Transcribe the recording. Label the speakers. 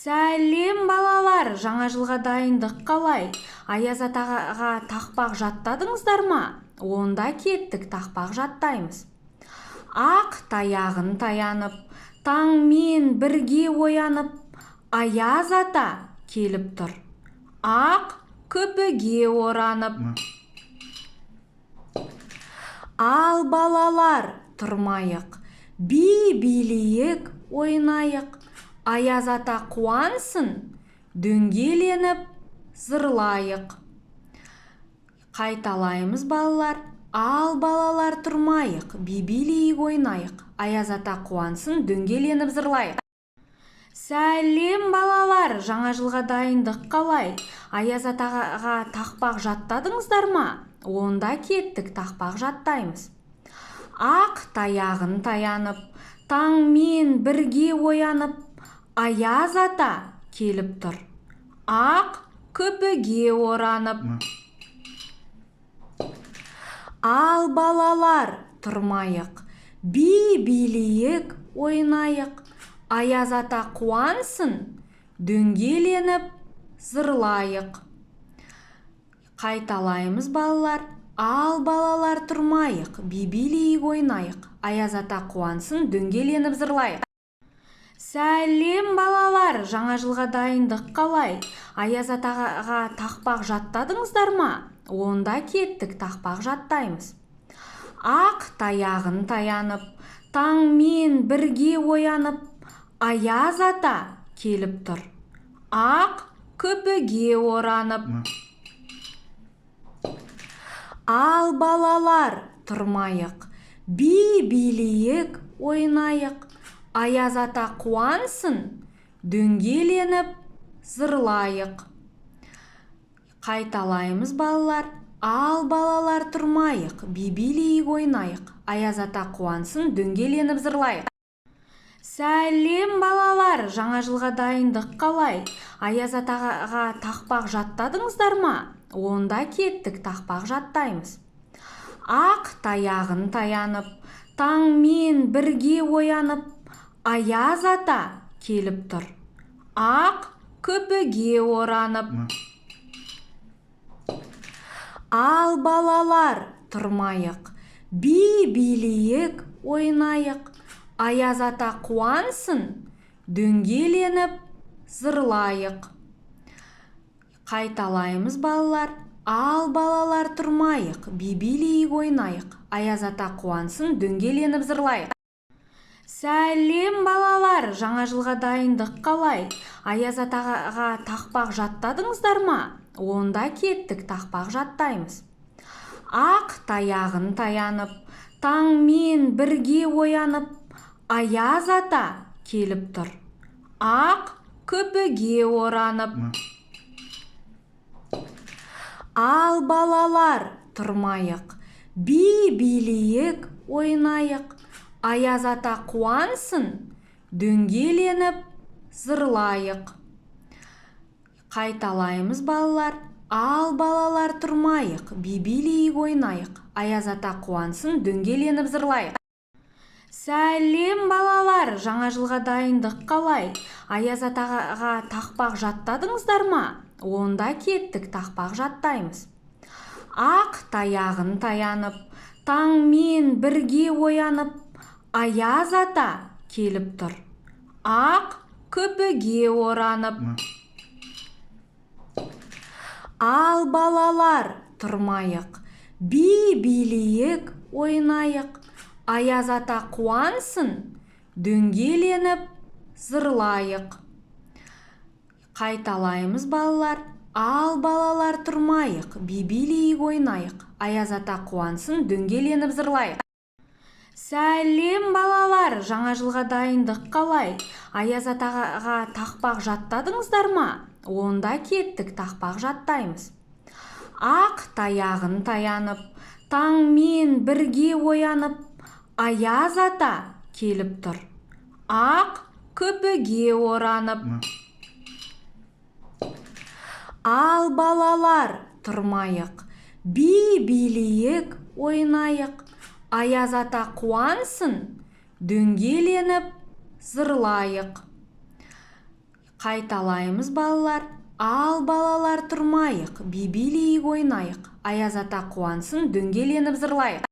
Speaker 1: Сәлем, балалар! Жаңа жылға дайындық қалай? Аяз атаға тақпақ жаттадыңыздар ма? Онда кеттік, тақпақ жаттаймыз. Ақ таяғын таянып, таңмен бірге оянып, Аяз ата келіп тұр. Ақ күпіге оранып. Ал, балалар, тұрмайық, би билейік, ойнайық. Аяз ата қуансын, дөңгеленіп зырлайық. Қайталаймыз, балалар. Ал, балалар, тұрмайық, би билейік, ойнайық. Аяз ата қуансын, дөңгеленіп зырлайық. Сәлем, балалар! Жаңа жылға дайындық қалай? Аяз атаға тақпақ жаттадыңыздар ма? Онда кеттік, тақпақ жаттаймыз. Ақ таяғын таянып, таңмен бірге оянып, Аяз ата келіп тұр. Ақ күпіге оранып. Ал, балалар, тұрмайық, би билейік, ойнайық. Аяз ата қуансын, дөңгеленіп зырлайық. Қайталаймыз, балалар. Ал, балалар, тұрмайық, би билейік, ойнайық. Аяз ата қуансын, дөңгеленіп зырлайық. Сәлем, балалар! Жаңа жылға дайындық қалай? Аяз атаға тақпақ жаттадыңыздар ма? Онда кеттік, тақпақ жаттаймыз. Ақ таяғын таянып, таңмен бірге оянып, Аяз ата келіп тұр. Ақ күпіге оранып. Ал, балалар, тұрмайық, би билейік, ойнайық. Аяз ата қуансын, дөңгеленіп зырлайық. Қайталаймыз, балалар. Ал, балалар, тұрмайық, би билейік, ойнайық. Аяз ата қуансын, дөңгеленіп зырлайық. Сәлем, балалар! Жаңа жылға дайындық қалай? Аяз атаға тақпақ жаттадыңыздар ма? Онда кеттік, тақпақ жаттаймыз. Ақ таяғын таянып, таңмен бірге оянып, Аяз ата келіп тұр. Ақ күпіге оранып. Ал, балалар, тұрмайық, би билейік, ойнайық. Аяз ата қуансын, дөңгеленіп зырлайық. Қайталаймыз, балалар. Ал, балалар, тұрмайық, би билейік, ойнайық. Аяз ата қуансын, дөңгеленіп зырлайық. Сәлем, балалар! Жаңа жылға дайындық қалай? Аяз атаға тақпақ жаттадыңыздар ма? Онда кеттік, тақпақ жаттаймыз. Ақ таяғын таянып, таңмен бірге оянып, Аяз ата келіп тұр. Ақ күпіге оранып. Ал, балалар, тұрмайық, би билейік, ойнайық. Аяз ата қуансын, дөңгеленіп зырлайық. Қайталаймыз, балалар. Ал, балалар, тұрмайық, би билейік, ойнайық. Аяз ата қуансын, дөңгеленіп зырлайық. Сәлем, балалар! Жаңа жылға дайындық қалай? Аяз атаға тақпақ жаттадыңыздар ма? Онда кеттік, тақпақ жаттаймыз. Ақ таяғын таянып, таңмен бірге оянып, Аяз ата келіп тұр. Ақ күпіге оранып. Ал, балалар, тұрмайық, би билейік, ойнайық. Аяз ата қуансын, дөңгеленіп зырлайық. Қайталаймыз, балалар. Ал, балалар, тұрмайық, би билейік, ойнайық. Аяз ата қуансын, дөңгеленіп зырлайық. Сәлем, балалар! Жаңа жылға дайындық қалай? Аяз атаға тақпақ жаттадыңыздар ма? Онда кеттік, тақпақ жаттаймыз. Ақ таяғын таянып, таңмен бірге оянып, Аяз ата келіп тұр. Ақ күпіге оранып. Ал, балалар, тұрмайық, би билейік, ойнайық. Аяз ата қуансын, дөңгеленіп зырлайық. Қайталаймыз, балалар. Ал, балалар, тұрмайық, би билейік, ойнайық. Аяз ата қуансын, дөңгеленіп зырлайық.